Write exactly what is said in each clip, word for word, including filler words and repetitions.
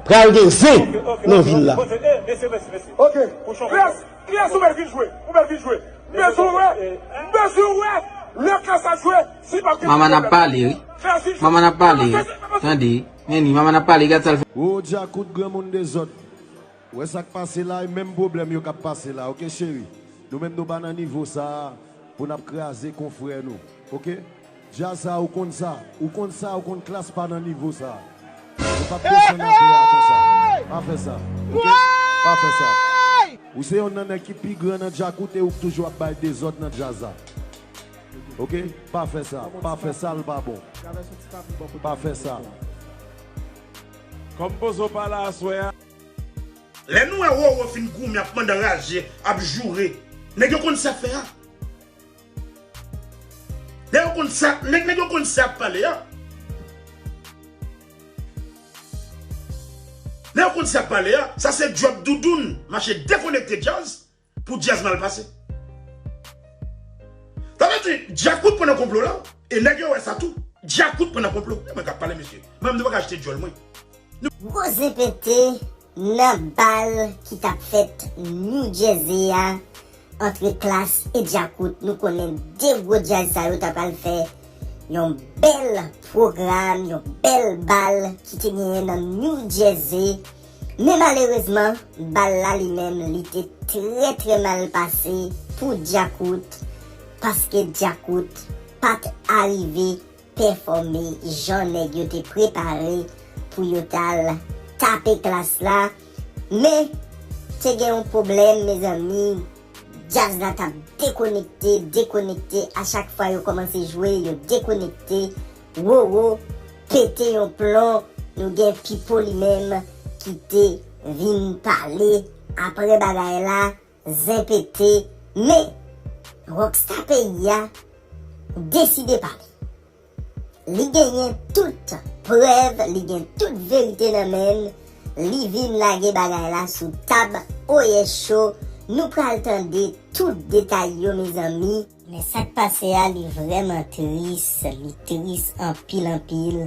Pral gen zen nan vil la. Ok. Kiyès, kiyès ou mèt vin jwe? Ou mèt vin jwe. M bezwen wè, m bezwen wè lè klas ap jwe, si p ap gen pwoblèm. Manman n ap pale, wi. Manman n ap pale, wi. Tande, men ni, manman n ap pale, gad sa l fè. Wo, Djakout granmoun dezòd. Wè sa k pase la, e menm pwoblèm yo k ap pase la, oke, cheri? Nou menm nou pa nan nivo sa a pou n ap kraze konfrè nou, oke? Djaz sa, ou konn sa, ou konn sa, ou konn klas pa nan nivo sa. Ou p ap desann atè a konsa. Pa fè sa, oke? Pa fè sa. Ou se yonn nan nèg ki pi gran nan Djakout e ou k toujou ap bay dezòd nan djaz la. Oke? Pa fè sa, pa fè sa, l pa bon. Pa fè sa. Kòm pozo pa la aswè a. Lè nou wè Roro fin goumen ap mande anraje, ap joure, nèg yo konn sa fè a. Nèg yo konn sa, nèg, nèg yo konn sa ap pale a. Nèg yo konn sa ap pale a. Sa se djòb doudoun, mache dekonekte djaz pou djaz mal pase. Sa vle di, Djakout pran nan konplo la, e nèg yo wè sa tou. Djakout pran nan konplo. E mwen k ap pale, mesye. Mwen menm, nou pa ka achte djòl mwen. Gwo zen pete nan bal ki t ap fèt New Jersey a, antre Klass e Djakout. Nou konnen de gwo djaz sa yo ta pral fè yon bèl pwogram, yon bèl bal ki te genyen nan New Jersey. Men malerezman, bal la li menm, li te trè, trè mal pase pou Djakout, paske Djakout pa t arive pèfòme jan nèg yo te prepare pou yo t al tape Klass la. Men, te gen yon pwoblèm, mezanmi. Djaz la t ap dekonekte, dekonekte. A chak fwa yo kòmanse jwe, yo dekonekte. Roro pete yon plon. Nou gen Pipo li menm ki te vin pale. Apre bagay la, zen pete. Men, Rockstar peyi a deside pale. Li genyen tout prèv, li gen tout verite nan men l, li vin lage bagay la sou tab. Oyè cho, nou pral tande tout detay yo, mezanmi. Men sa k pase a, li vrèman tris, li tris anpil, anpil.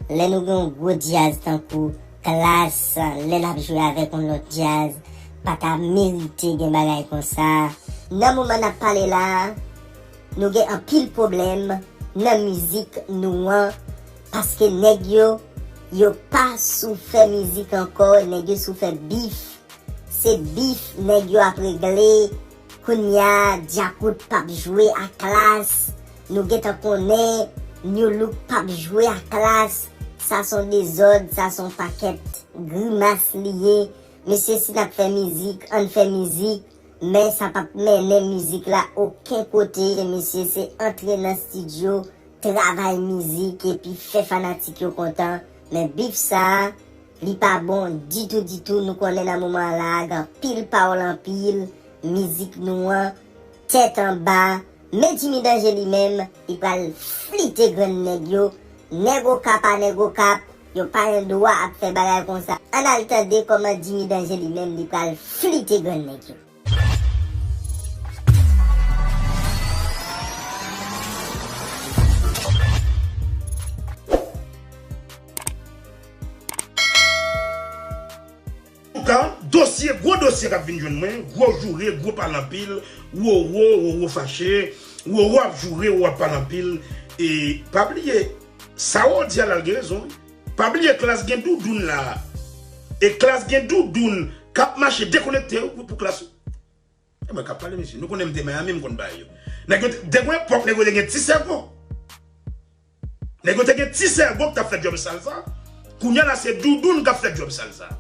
Lè nou gen yon gwo djaz tankou Klass, lè l ap jwe avèk yon lòt djaz, pa ta merite gen bagay konsa. Nan moman n ap pale la a, nou gen anpil pwoblèm nan mizik nou an, paske nèg yo, yo pa sou fè mizik ankò, nèg yo sou fè bif. Se bif nèg yo ap regle. Kounye a, Djakout p ap jwe ak Klass. Nou gentan konnen Nu Look p ap jwe ak Klass. Sa s on dezòd, sa s on pakèt grimas li ye. Mesye, si n ap fè mizik, ann fè mizik. Men sa p ap mennen mizik la okenn kote. Mesye, se antre nan estidyo, travay mizik epi fè fanatik yo kontan. Men bif sa a, li pa bon ditou, ditou. Nou konnen nan moman la a, gen anpil pawòl anpil, mizik nou an, tèt anba. Men Jimmy Danje li menm, li pral flite grenn nèg yo. Nèg Okap a nèg Okap, yo pa gen dwa ap fè bagay konsa. Ann al tande kòman Jimmy Danje li menm, li pral flite grenn nèg yo. Antouka, dosye, gwo dosye k ap vin jwenn mwen, gwo joure, gwo pale anpil, Roro, Roro fache, Roro ap joure, Roro ap pale anpil. E pa bliye, sa Roro di a la, l gen rezon, wi. Pa bliye Klass gen doudoun la. E Klass gen doudoun k ap mache dekonekte pou, pou Klass. E mwen k ap pale, mesye. Nou konnen m te Miami, m konn bagay yo. Nèg yo te, te gen epòk, nèg yo te gen ti sèvo. Nèg yo te gen ti sèvo k t ap fè djòb sal sa. Kounye a la, se doudoun k ap fè djòb sal sa.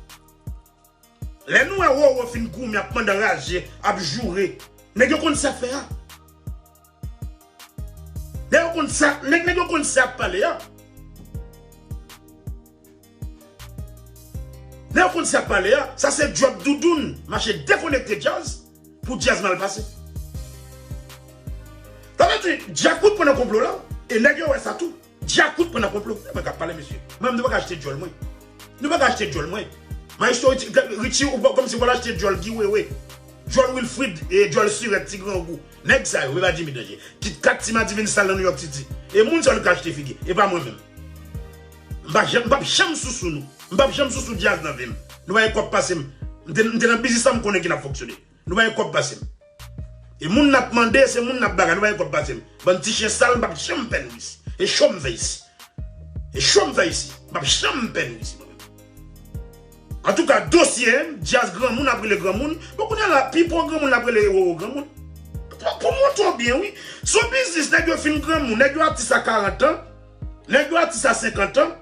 Lè nou wè Roro fin goumen, ap mande anraje, ap joure, nèg yo konn sa fè a. Nèg yo konn sa, nèg, nèg yo konn sa ap pale a. Nèg yo konn sa ap pale a. Sa se djòb doudoun, mache dekonekte djaz pou djaz mal pase. Sa vle di, Djakout pran nan konplo la, e nèg yo wè sa tou. Djakout pran nan konplo. E mwen k ap pale, mesye. Mwen menm, nou pa ka achte djòl mwen. Nou pa ka achte djòl mwen. Maestro Richie, Richie, ou pa, kòmsi w pral achte djòl Guy Wewe. Djòl Wilfrid, e djòl Sirèt, ti grangou. Nèg sa yo, e pa Jimmy Danje. Kit Kat, Ti Madiven sal nan New York City. E moun sa yo k achte figi, e pa mwen menm. M pa janm, m p ap janm sou sou nou. M p ap janm sou sou djaz nan vi m. Nou pa gen kòb pase m. M te, m te nan biznis sa m konnen ki n ap fonksyone. Nou pa gen kòb pase m. E moun n ap mande, se moun n ap bagay, nou pa gen kòb pase m. Bann ti chen sal, m p ap janm pè nou isi. E cho m fè isi. E cho m fè isi. M p ap janm pè nou isi, mwen menm. Antouka, dosye, djaz granmoun ap rele granmoun. Bon, kounye a la, Pipo granmoun ap rele Roro granmoun. Pou, pou montre w byen, wi. Se yon biznis, nèg yo fin granmoun, nèg yo atis a karant an, nèg yo atis a senkant an.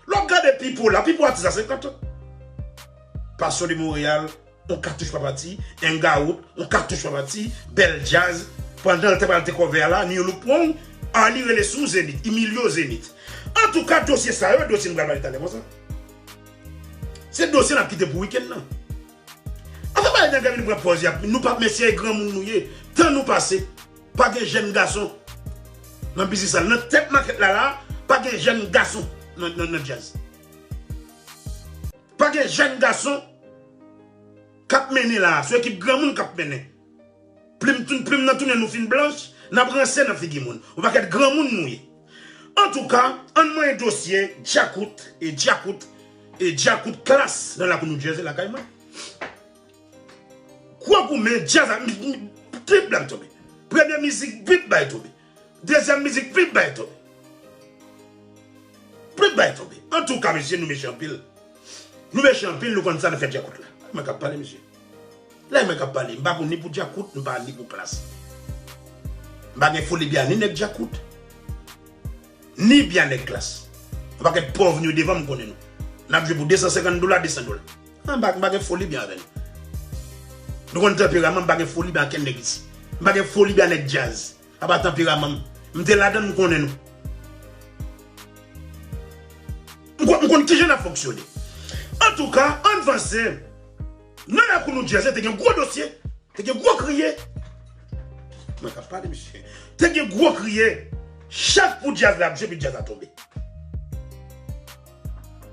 Lè w ap gade Pipo la, Pipo atis a senkant an. Passion de Montréal, yon katouch pa pati, Hangout, yon katouch pa pati, bèl djaz. Pandan l te pral te kòvè a la, New Look Wrong, Arly rele sou Zenith, Emilio Zenith. Antouka, dosye sa yo, dosye nou pral pale talè konsa. Se dosye n ap kite pou wikenn nan. Afè bagay nèg la vin pran pòz y ap, nou pa, mesye, e granmoun nou ye. Tan nou pase. Pa gen jèn gason nan biznis la. Nan tèt makèt la la, pa gen jèn gason nan, nan, nan djaz. Pa gen jèn gason k ap mennen la. Se ekip granmoun k ap mennen. Plim, tou- plim nan tounen nou fin blanch, n ap ranse nan figi moun. Yon pakèt granmoun nou ye. Antouka, ann mwen dosye Djakout, e Djakout, e Djakout Klass nan lakou New Jersey lakay mwen. Gwo goumen, djaz la, m- m- bip bay tonbe. Premye mizik, bip bay tonbe. Dezyèm mizik, bip bay tonbe. Bip bay tonbe. Antouka, mesye, nou meche anpil. Nou meche anpil, nou konn sa nan fè Djakout la. Mwen k ap pale, mesye. Lè mwen k ap pale, m pa pou ni pou Djakout, m pa ni pou Klass. M pa gen foli byen ni nèg Djakout, ni byen nèg Klass. Yon pakèt pòv nou devan m konnen nou. N ap jwe pou de san senkant dola, de san dola. Ah, m pa, m pa gen foli byen avè nou. Nou konn tanperaman, m pa gen foli byen ak kenn nèg isi. M pa gen foli byen nèg djaz. Apa tanperaman m. M te ladan l, m konnen nou. M konn, m konn kijan n ap fonksyone. Antouka, ann vanse. Nan lakou New Jersey, te gen gwo dosye. Te gen gwo kriye. Mwen k ap pale, mesye. Te gen gwo kriye. Chak pou djaz la ap jwe, epi djaz la tonbe.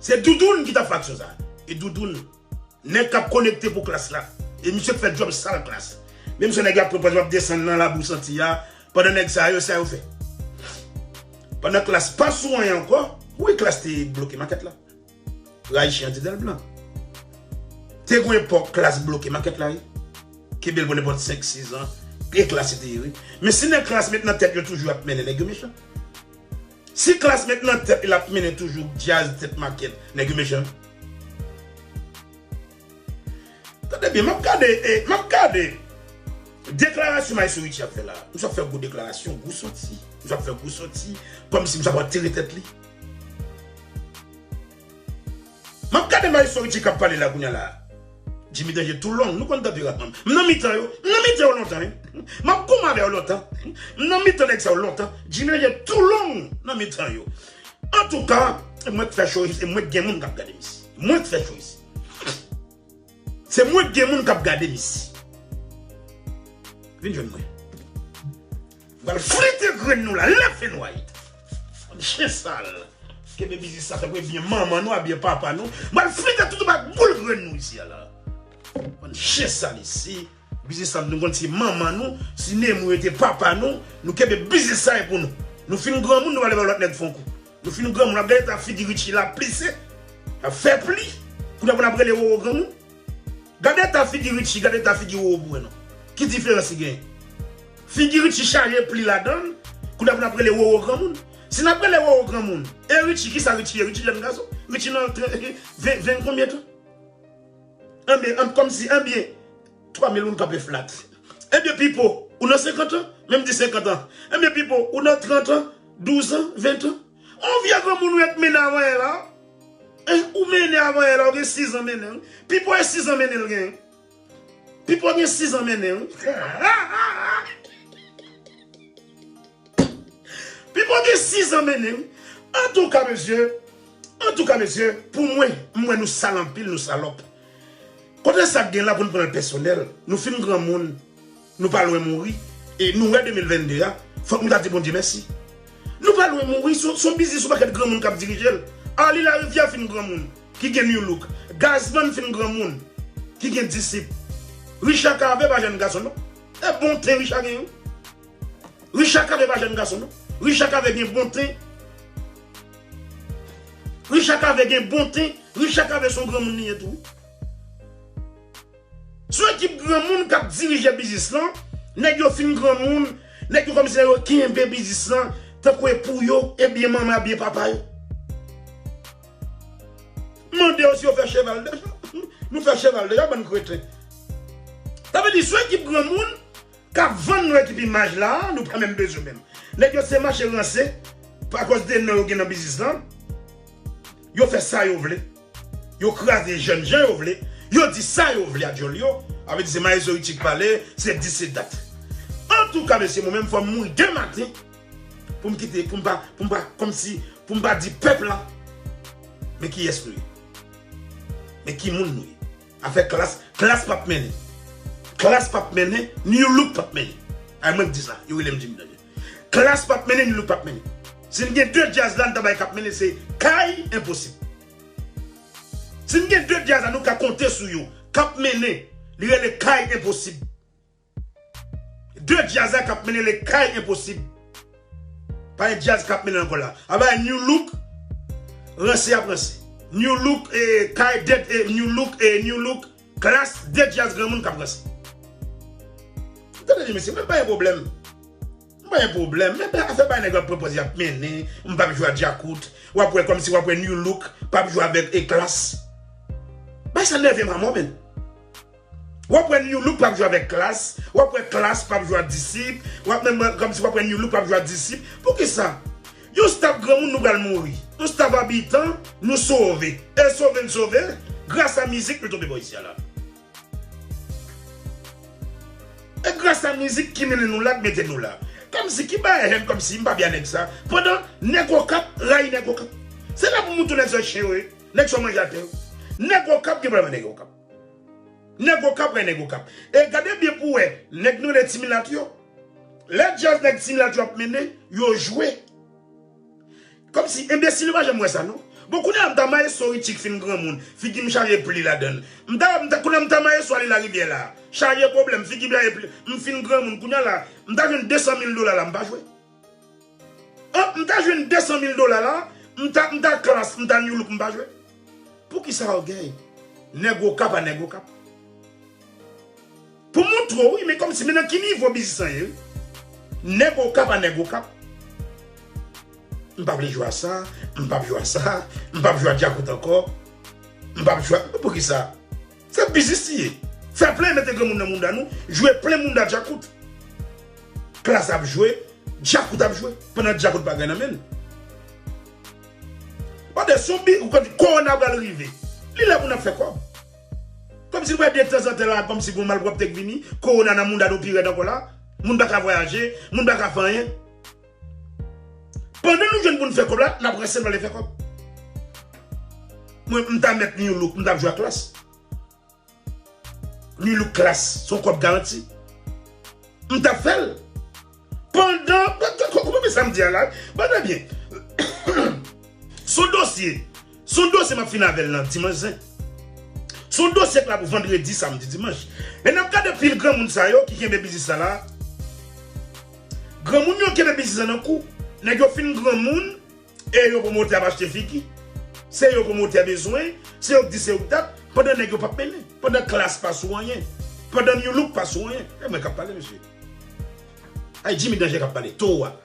Se Doudoun ki t ap fè aksyon sa. E Doudoun, nèg k ap konekte pou Klass la. E misye k fè djòb sal Klass. Menm si nèg la pran pòz, w ap desann nan labou santi a. Pandan nèg sa yo, sa yo fè. Pandan Klass pa sou anyen ankò, wi, Klass te bloke makèt la. Rayichi an ti dèl blan. Te gon epòk Klass bloke makèt la, wi. Kenbe l pou nenpòt senk, sis an. E Klass se te ye, wi. Men si nèg Klass met nan tèt yo toujou ap mennen, nèg yo mechan. Si Klass met nan tèt li l ap mennen toujou djaz tèt makèt, nèg yo mechan. Tande byen, m ap gade, e, m ap gade deklarasyon Maestro Richie ap fè la. Misye ap fè gwo deklarasyon, gwo sòti. Misye ap fè gwo sòti, kòmsi misye ap antere tèt li. M ap gade Maestro Richie k ap pale la kounye a la. Jimmy Danger too long, nou konn tanperaman m. M nan mitan yo, m nan mitan yo lontan, wi. M ap goumen avè yo lontan. M nan mitan nèg sa yo lontan. Jimmy Danger too long nan mitan yo. Antouka, e mwen k fè cho isi, e mwen k gen moun k ap gade m isi. Mwen k fè cho isi. Se mwen k gen moun k ap gade m isi. Vin jwenn mwen. M pral flite grenn nou la, left and right. Bann chen sal. Kenbe biznis sa tankou e byen manman nou, a byen papa nou. M pral flite tout bak boul grenn nou isi a la. Bann chen sal isi. Biznis sa nou konn se manman nou, si Nemou yo te papa nou, nou kenbe biznis sa e pou nou. Nou fin granmoun, nou pral ba lòt nèg fè yon kou. Nou fin granmoun, ap gade eta figi Richie la plise, ap fè pli. Kounye a pou n ap rele Roro granmoun. Gade eta figi Richie, gade eta figi Roro pou wè non. Ki diferans ki genyen? Figi Richie chaje pli ladan l, kounye a pou n ap rele Roro granmoun. Si n ap rele Roro granmoun, e Richie, kisa Richie ye? Richie jèn gason. Richie nan tre- ven, ven konbyen tan? Enbyen, an, kòmsi, enbyen, twa mil moun kanpe flat. Enbyen, Pipo, ou nan senkant an? Menm di senkant an. Enbyen, Pipo, ou nan trant an, douz an, ven an? On vye granmoun ou ret mennen avan yè la. Eh, ou mennen avan yè la, ou gen sizan mennen. Pipo e sizan mennen l gen. Pipo gen sizan mennen. Pipo gen sizan mennen. Antouka, mesye, antouka, mesye, pou mwen, m wè nou sal anpil, nou salòp. Kote sa k gen la pou n pran l pèsonèl? Nou fin granmoun, nou pa lwen mouri, e nou wè de mil vennde a, fòk nou ta di Bondye mèsi. Nou pa lwen mouri, se, se yon biznis yon pakèt granmoun k ap dirije l. Arly Larivière fin granmoun, ki gen New Look. Gazman fin granmoun, ki gen Disip. Richard Cavé pa jèn gason non. E bon ten Richard gen wi. Richard Cavé pa jèn gason non. Richard Cavé gen bon ten. Richard Cavé gen bon ten, Richard Cavé se yon granmoun li ye tou. Se yon ekip granmoun k ap dirije biznis lan, nèg yo fin granmoun, nèg yo kòmsi yo kenbe biznis lan, tankou e pou yo, e byen manman, byen papa yo. Mande yo si yo fè cheval deja. Nou fè cheval deja, bann kreten. Sa vle di, se yon ekip granmoun k ap vann nou ekip imaj la, nou pa menm bezwen menm. Nèg yo se mache ranse, pa kòz de non yo gen nan biznis lan, yo fè sa yo vle. Yo kraze jèn jan yo vle. Yo di sa yo vle a djòl yo. Sa vle di se Maestro Richie k pale, se di se dat. Antouka, mesye, mwen menm fò m mouri demen maten pou m kite, pou m pa, pou m pa, kòmsi, pou m pa di pèp la, men kiyès nou ye? Men ki moun nou ye? Afè Klass, Klass p ap mennen. Klass p ap mennen, Nu Look p ap mennen. Ay, mwen k di sa, yo rele m Jimmy Danje. Klass p ap mennen, Nu Look p ap mennen. Si n gen de djaz la, n ta bay k ap mennen, se Kay Enposib. Si n gen de djaz la, nou ka konte sou yo. K ap mennen, li rele Kay Enposib. De djaz la k ap mennen, le Kay Enposib. Pa gen djaz k ap mennen ankò la. Aba Nu Look, ranse ap ranse. Nu Look, e, Kay, de, e, Nu Look, e, Nu Look, Klass, de djaz granmoun k ap ranse. Tande, mesye, mwen pa gen pwoblèm. M pa gen pwoblèm. Men afè bay nèg yo ap pran pòz y ap mennen, m p ap jwe a djakout. W ap wè kòmsi w ap wè Nu Look p ap jwe avèk, e, Klass. Bay sa nève m a mò, menn. W ap wè Nu Look p ap jwe avèk Klass, w ap wè Klass p ap jwe ak Disip, w ap menm wè kòmsi w ap wè Nu Look p ap jwe ak Disip. Poukisa? Yon staff granmoun nou pral mouri. Yon staff abitan nou sove. E sove n sove, gras a mizik nou tonbe bò isi a la. E gras a mizik ki mennen nou la, k mete nou la. Kòmsi ki bagay jèn, kòmsi m pa byen nèg sa. Pandan nèg Okap rayi nèg Okap. Se la pou mouton nèg sa chen yo ye. Nèg sa manje atè yo. Nèg Okap gen pwoblèm ak nèg Okap. Nèg Okap rayi nèg Okap. E gade byen pou wè, nèg nou rele Ti Milat yo. Lè djaz nèg Ti Milat yo ap mennen, yo jwe. Kòmsi enbesil yo pa janm wè sa, non. Bon, kounye a m ta Maestro Richie k fin granmoun, figi m chaje pli ladan l. M ta, m ta, kounye a m ta Maestro ale Larivyè la. Chaje pwoblèm, figi m chaje pli. M fin granmoun, kounye a la, m ta jwenn de san mil dola la, m pa jwe. An, m ta jwenn de san mil dola la, m ta, m ta Klass, m ta Nu Look, m pa jwe. Poukisa ògèy? Nèg Okap a nèg Okap. Pou montre w, wi, men kòmsi, men nan ki nivo biznis lan ye, wi. Nèg Okap a nèg Okap. M pa vle jwe a sa, m p ap jwe a sa, m p ap jwe a djakout ankò. M p ap jwe a, poukisa? Se biznis li ye. Fè plen mete granmoun nan mounda nou, jwe plen mounda djakout. Klass ap jwe, djakout ap jwe, pandan djakout pa gen nan men l. Pandan se yon bi, ou konn kowona pral rive. Li lè pou n ap fè kòb. Kòmsi nou wè detanzantan la, kòmsi gon malpwòpte k vini, kowona nan mounda nou pi rèd ankò la. Moun pa ka vwayaje, moun pa ka fè anyen. Pandan nou jwenn pou n fè kòb la, n ap ranse n ale fè kòb. Mwen, m ta mèt Nu Look, m t ap jwe ak Klass. Nu Look Klass, se yon kòb garanti. M t ap fè l. Pandan, k-, k-, k-, konprann sa m di a la? Gade byen. Se yon dosye. Se yon dosye m ap fin avè l nan dimanch zen. Se yon dosye k la pou vandredi, samdi, dimanch. Men n ap gade pil granmoun sa yo ki kenbe biznis sa la. Granmoun yo kenbe biznis la nan kou. Nèg yo fin granmoun, e yo pwomotè ap achte figi. Se yo pwomotè bezwen, se yo k di, se yo k dat, pandan nèg yo p ap mennen, pandan Klass pa sou anyen, pandan Nu Look pa sou anyen. E mwen k ap pale, mesye. Ay, Jimmy Danje k ap pale. Towo a.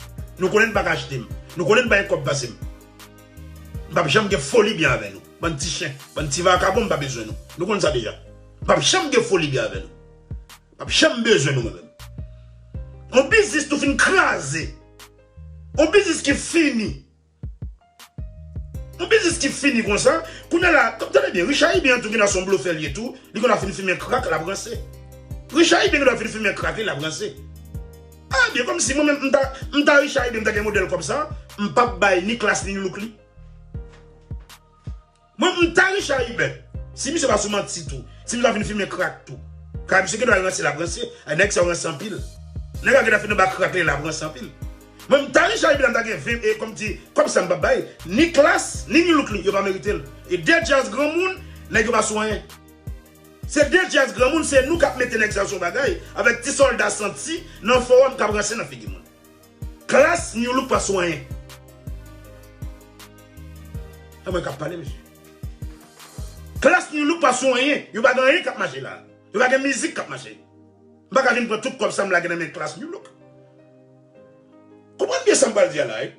Nou konnen n pa ka achte m. Nou konnen n pa gen kòb pase m. M p ap janm gen foli byen avè nou. Bann ti chen, bann ti vakabon, m pa bezwen nou. Nou konn sa deja. M p ap janm gen foli byen avè nou. M p ap janm bezwen nou, mwen menm. Yon biznis nou fin kraze. Yon biznis ki fini. Yon biznis ki fini konsa. Kounye a la, tande byen, Richard Iben an tou gen nan se yon blofè l ye tou. Li konn ap fin fimen krak, l ap ranse. Richard Iben konn ap fin fimen krak li, l ap ranse. A byen, kòmsi mwen menm, m ta, m ta Richard Iben, m ta gen modèl kòb sa, m p ap bay ni Klass ni Nu Look li. Mwen, m ta Richard Iben. Si misye pa sou manti tou, si misye pa fin fimen krak tou, kay misye gen dwa ranse, l ap ranse. Ay, nèg sa yo ranse anpil. Nèg la gen dwa fin anba krak li, l ap ranse anpil. Mwen, m ta Richard Iben, m ta gen ven, e kòm di, kòb sa m p ap bay. Ni Klass, ni Nu Look li, yo pa merite l. E de djaz granmoun, nèg yo pa sou anyen. Se de djaz granmoun, se nou k ap mete nèg sa yo sou bagay, avèk ti sòlda santi nan fowòm k ap ranse nan figi moun. Klass, Nu Look pa sou anyen. Mwen k ap pale, mesye. Klass New Look pa sou anyen. Yo pa gen anyen k ap mache la. Yo pa gen mizik k ap mache. M pa ka vin pran tout kòb sa m lage nan men Klass New Look. Konprann byen sa m pral di a la, wi.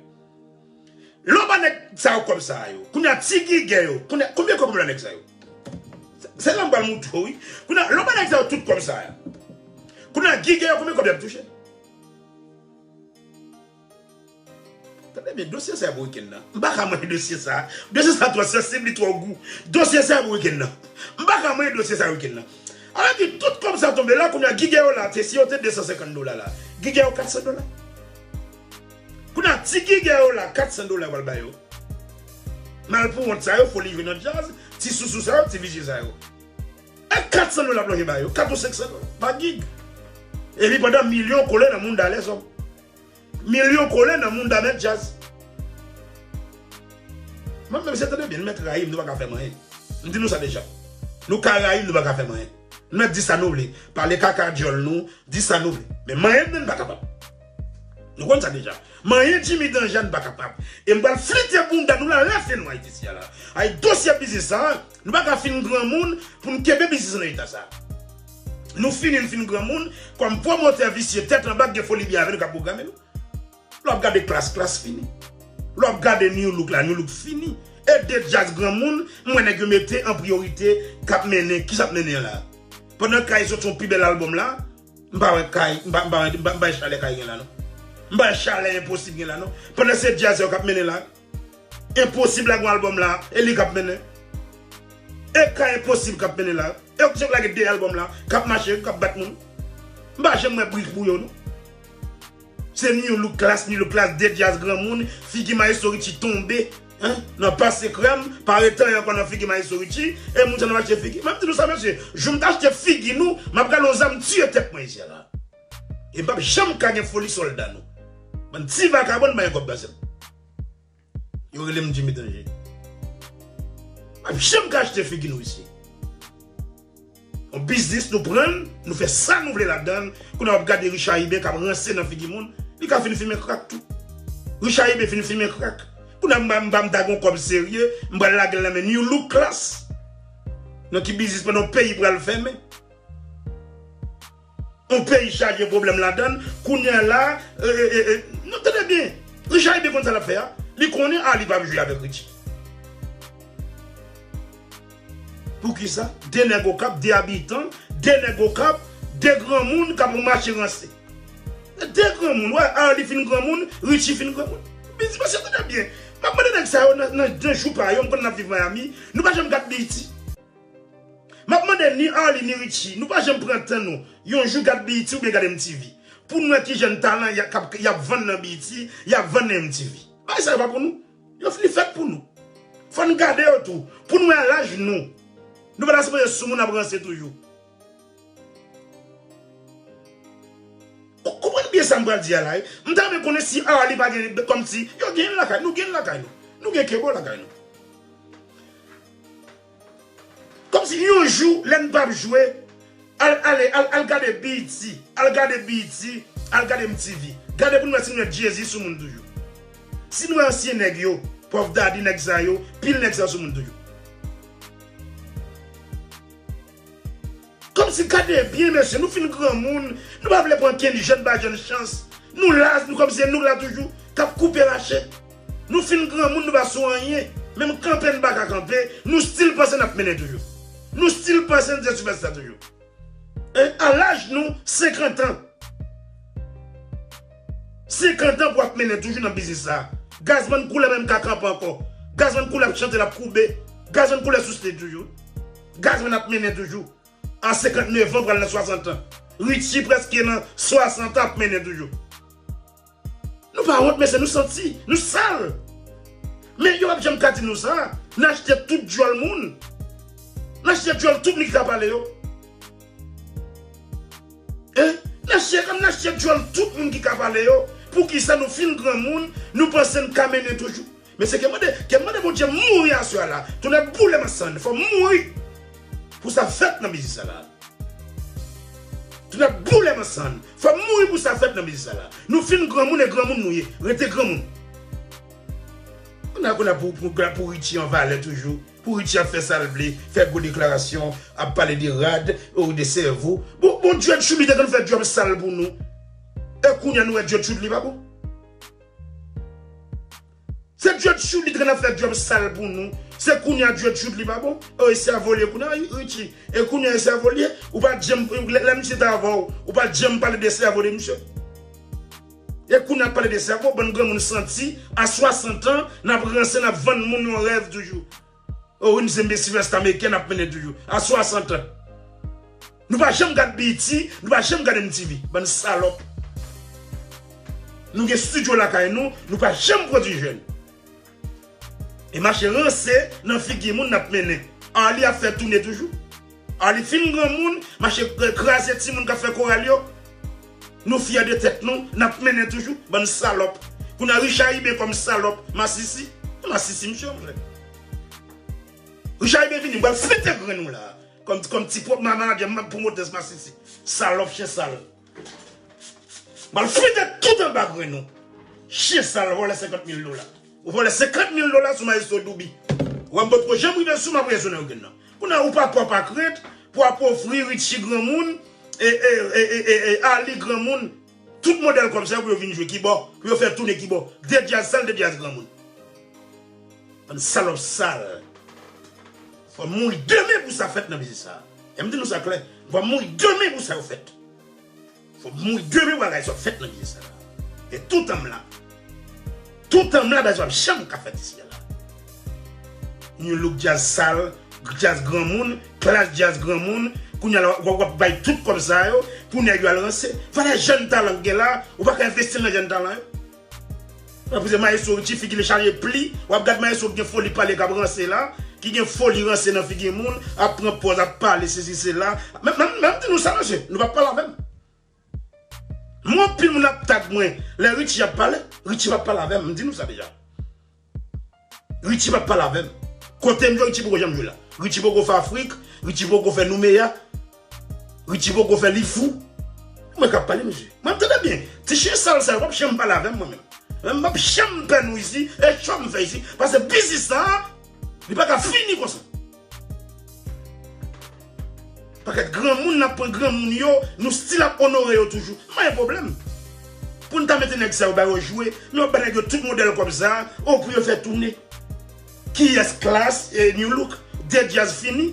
Lè w ba nèg sa yo kòb sa yo, kounye a ti gigè yo, kounye a, konbyen kòb w ba nèg sa yo? Se, se la m pral moutre w, wi. Kounye a, lè w ba nèg sa yo tout kòb sa yo, kounye a gigè yo, konbyen kòb y ap touche? Tande byen, dosye sa pou wikenn nan. M pa ka manyen dosye sa. Dosye sa twò sansib, li twò gou. Dosye sa pou wikenn nan. M pa ka manyen dosye sa wikenn nan. Sa vle di, tout kòb sa tonbe la, kounye a gigè yo la, te, si yo te de san senkant dola la, gigè yo kat san dola. Kounye a ti gigè yo la, kat san dola yo pral ba yo. Malpouwont sa yo, foli jwe nan djaz, ti sousou sa yo, ti visye sa yo. E kat san dola ap lonje ba yo, kat ou senk san dola pa gig. Epi pandan milyon kole nan moun dalè zòm. Milyon kole nan moun damèt djaz. Mwen menm, se tande byen, nou mèt rayi m, nou pa ka fè m anyen. M di nou sa deja. Nou ka rayi m, nou pa ka fè m anyen. Nou mèt di sa nou vle. Pale kaka dyòl nou, di sa nou vle. Men manyen m nan, n pa kapab. Nou konn sa deja. Manyen Jimmy Danja, n pa kapab. E m pral flite bounda nou la, lafè nou Ayiti isi a la. Ay dosye biznis sa, nou pa ka fin granmoun pou n kenbe biznis nan eta sa. Nou fini, n fin granmoun, kòm pwomotè visye tèt anba k gen foli byen avè nou k ap pwograme nou. Lè w ap gade Klass, Klass fini. Lè w ap gade New Look la, New Look fini. E de djaz granmoun, m wè nèg yo mete an priyorite k ap mennen, ki sa ap mennen an la? Pandan Kay soti yon pi bèl albòm la, m pa wè Kay, m pa, m pa, m pa, m pa wè chalè Kay gen la non. M pa wè chalè Enposib gen la non. Pandan se djaz yo k ap mennen la. Enposib lage yon albòm la, e li k ap mennen. E Kay Enposib k ap mennen la. E yo k lage de albòm la, k ap mache, k ap bat moun. M pa janm wè brik pou yo non. Se New Look Klass, New Look Klass, de djaz granmoun, figi Maestro Richie tonbe, hein, nan pase krèm, pa ret anyen ankò nan figi Maestro Richie, e moun sa nan achte figi. M ap di nou sa, mesye, jou m ta achte figi nou, m ap rale yon zam tiye tèt mwen isi a la. E m p ap janm ka gen foli sòlda nou. Bann ti vakabon, pa gen kòb pase m. Yo rele m Jimmy Danje. M p ap janm ka achte figi nou isi. Yon biznis nou pran l, nou fè sa nou vle ladan l. Kounye a w ap gade Richard Iben k ap ranse nan figi moun, li ka fin fimen krak tou. Richard Iben fin fimen krak. Kounye a m pa, m pa, m ta gen yon kòb serye, m pral lage l nan men New Look Klass. Nan ki biznis pandan yon peyi pral fèmen? Yon peyi chaje pwoblèm ladan l, kounye a la, e, e, e, e, nou tande byen, Richard Iben konn sa l ap fè a, li konnen Arly p ap jwe avèk Richie. Poukisa? De nèg Okap, de abitan, de nèg Okap, de granmoun k ap mache ranse. De granmoun, wè, Arly fin granmoun, Richie fin granmoun. Biznis, mesye, tande byen. M ap mande nèg sa yo nan, nan, nan jou pa yo, m konn n ap viv Miami, nou pa janm gad B E T. M ap mande ni Arly ni Richie, nou pa janm pran tan nou, yon jou gad B E T oubyen gad M T V. Pou n wè ki jèn talan y ap, k ap, y ap vann nan B E T, y ap vann nan M T V. Bagay sa yo pa pou nou. Yo li fèt pou nou. Fò n gade yo tou. Pou n wè laj nou. Nou pa ta sipoze sou moun ap ranse toujou. Ou konprann byen sa m pral di a la, wi. M ta renmen konnen si Arly pa gen, kòmsi, yo gen l lakay, nou gen l lakay nou. Nou gen Kebo lakay nou. Kòmsi yon jou, lè n p ap jwe, al, ale, al, al gade B E T, al gade B E T, al gade M T V. Gade pou n wè si nou wè Jay-Z sou moun toujou. Si nou wè ansyen nèg yo, Puff Daddy, nèg sa yo, pil nèg sa yo sou moun toujou. Kòmsi gade byen, mesye, nou fin granmoun, nou pa vle pran kenn jèn ba jèn chans. Nou la, nou kòmsi se nou la toujou, k ap koupe rache. Nou fin granmoun, nou pa sou anyen. Menm kanpe n pa ka kanpe, nou still panse n ap mennen toujou. Nou still panse n se sipèsta toujou. E, a laj nou, senkant an. Senkant an pou ap mennen toujou nan biznis sa. Gazman Koulè menm ka kanpe ankò. Gazman Koulè ap chante, l ap koube. Gazman Koulè sou stage toujou. Gazman ap mennen toujou. A senkant nèf an, pral nan swasant an. Richie prèske nan swasant an, ap mennen toujou. Nou pa wont, mesye, nou santi, nou sal. Men yo p ap janm ka di nou sa. N achte tout djòl moun. N achte djòl tout moun ki ka pale yo. Hein? N achte, n achte djòl tout moun ki ka pale yo. Poukisa nou fin granmoun, nou panse n ka mennen toujou? Men se ke mande, ke mande Bondye mouri aswè a la. Tonnè boule m an sann, fò m mouri pou sa fèt nan biznis sa la. Tonnè boule m an sann, fò m mouri pou sa fèt nan biznis sa la. Nou fin granmoun e granmoun nou ye. Rete granmoun. Kounye a, kounye a pou, pou, pou Richie an valè toujou. Pou Richie ap fè sa l vle, fè gwo deklarasyon, ap pale de rad, ou de sèvo. Bon, bon, Dread Chouly te konn fè djòb sal pou nou. E kounye a nou wè Dread Chouly pa bon. Se Dread Chouly te konn ap fè djòb sal pou nou. Se kounye a Dread Chouly pa bon. O, e sèvo l ye kounye a, Richie. E kounye a e sèvo l ye. Ou pa t janm, lè, lè misye te avè w, ou pa t janm pale de sèvo de misye. E kounye a ap pale de sèvo, bann granmoun santi, a swasant an, n ap ranse, n ap vann moun yon rèv toujou. O wi, m se enbesil vès ameriken n ap mennen toujou. A swasant an. Nou pa janm gad B E T, nou pa janm gad M T V. Bann salòp. Nou gen estidyo lakay nou, nou pa janm pwodui jèn. E mache ranse nan figi moun n ap mennen. Arly ap fè toune toujou. Arly fin granmoun, mache kraze timoun k ap fè koral yo. Nou fyè de tèt nou, n ap mennen toujou, bann salòp. Kounye a Richard Iben kòm salòp, masisi. Masisi, misye, monchè. Richard Iben vini, m pral fete grenn ou la. Kòm, kòm ti pwòp manadjè, m ap pwomotè masisi. Salòp, chen sal. M al fete tout anba grenn ou. Chen sal, vòlè senkant mil dola. Ou vòlè senkant mil dola sou Maestro Douby. Ou wè m potko janm rive sou m ap rezone w grenn nan. Kounye a ou pa pè, pa krent, pou ap ofri Richie granmoun, e, e, e, e, e, e Arly granmoun, tout modèl kòb sa yo pou yo vin jwe kibò, pou yo fè toune kibò. De djaz sal, de djaz granmoun. Bann salòp sal. Fò m mouri demen pou sa fèt nan biznis sa. E m di nou sa klè. Fò m mouri demen pou sa yo fèt. Fò m mouri demen pou bagay sa yo fèt nan biznis sa. E toutan m la. Toutan m la, bagay sa p ap janm ka fèt isi a la. New look djaz sal, djaz granmoun, klas djaz granmoun. Kounye a la, w ap, w ap bay tout kòb sa yo pou nèg yo al ranse. Valè jèn talan k gen la, ou pa ka envesti nan jèn talan yo. Epi se Maestro Richie, figi l chaje pli. W ap gad Maestro ki gen foli pale k ap ranse la, ki gen foli ranse nan figi moun, ap pran pòz, ap pale sesi sela. Men, men, men m di nou sa, mesye, nou p ap pale avè m. Mwen, anpil moun ap tag mwen, lè Richie ap pale, Richie p ap pale avè m, m di nou sa deja. Richie p ap pale avè m. Kote m jwe, Richie poko janm jwe la. Richie poko fè Afrik, Richie poko fè Noumeya. Richie poko fè Lifou. Mwen k ap pale, mesye. Mwen tande byen. Ti chen sal sa yo p ap janm pale avè m, mwen menm. Mwen m p ap janm pè nou isi. E cho m fè isi. Paske biznis sa a, li pa ka fini konsa. Pakèt granmoun n ap pran granmoun yo, nou still ap onore yo toujou. M pa gen pwoblèm. Pou n ta mete nèg sa yo ba yo jwe, nou ap ba nèg yo tout modèl kòb sa, o pou yo fè toune. Kiyès klas, e, New Look, de djaz fini.